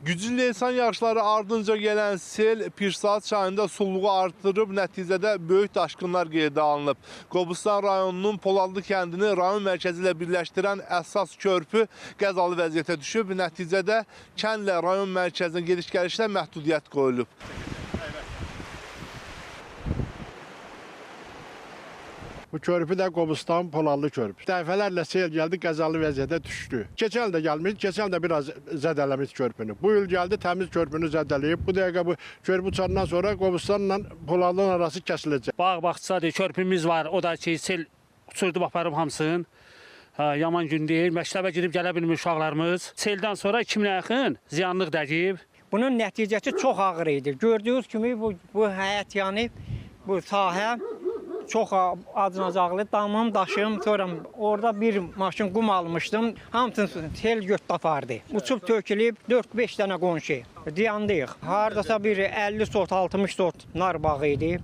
Güclü leysan yağışları ardınca gələn sel Pirsat çayında sulluğu artırıb, nəticədə böyük daşqınlar qeydə alınıb. Qobustan rayonunun Poladlı kəndini rayon mərkəzi ilə birləşdirən əsas körpü qəzalı vəziyyətə düşüb. Nəticədə kəndlə rayon mərkəzinə gediş-gəlişdə məhdudiyyət qoyulub. Bu körpü də Qobustan Poladlı körpü. Dəfələrlə sel gəldi, qəzalı vəziyyətə düşdü. Keçən il də gəlmiş, keçən il də biraz zədələmiş körpünü. Bu il gəldi, təmiz körpünü zədələyib. Bu dəqiqə bu körpü uçandan sonra Qobustanla Poladlının arası kəsiləcək. Bağ bağçadır, körpümüz var. O da ki, sel uçurdu aparıb hamısını. Yaman gün deyil. Məktəbə gedib gələ bilmir uşaqlarımız. Seldən sonra 2000-ə yaxın ziyanlıq dəyib. Bunun nəticəsi çox ağır idi. Gördüyünüz kimi bu həyət yanıb, bu sahə çox acınacaqlı. Damım, daşım, sonra orada bir maşın qum almışdım. Hamısını sel götdə apardı. Uçub tökülüb 4-5 dənə qonşu. Diyandıyıq. Hardasa bir 50 sot, 60 sot nar bağı idi.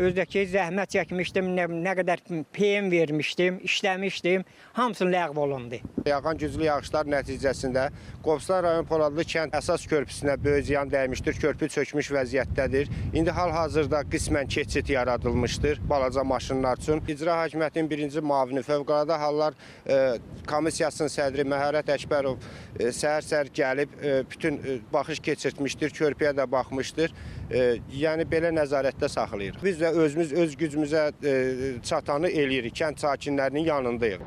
Özdəki zəhmət çəkmişdim, nə qədər peyim vermişdim, işləmişdim. Hamısı ləğv olundu. Yağan güclü yağışlar nəticəsində Qobustan rayon Poladlı kənd əsas körpüsünə böyük ziyan dəymişdir. Körpü çökmüş vəziyyətdədir. İndi hal-hazırda qismən keçid yaradılmışdır balaca maşınlar üçün. İcra Hakimiyyətinin birinci müavini Fövqəladə Hallar Komissiyasının sədri Məharət Əkbərov səhər-səhər gəlib bütün baxış keçirtmişdir, körpüyə də baxmışdır. Yəni belə nəzarətdə saxlayırıq. Biz də özümüz öz gücümüzə çatanı eləyirik, kənd sakinlərinin yanındayıq.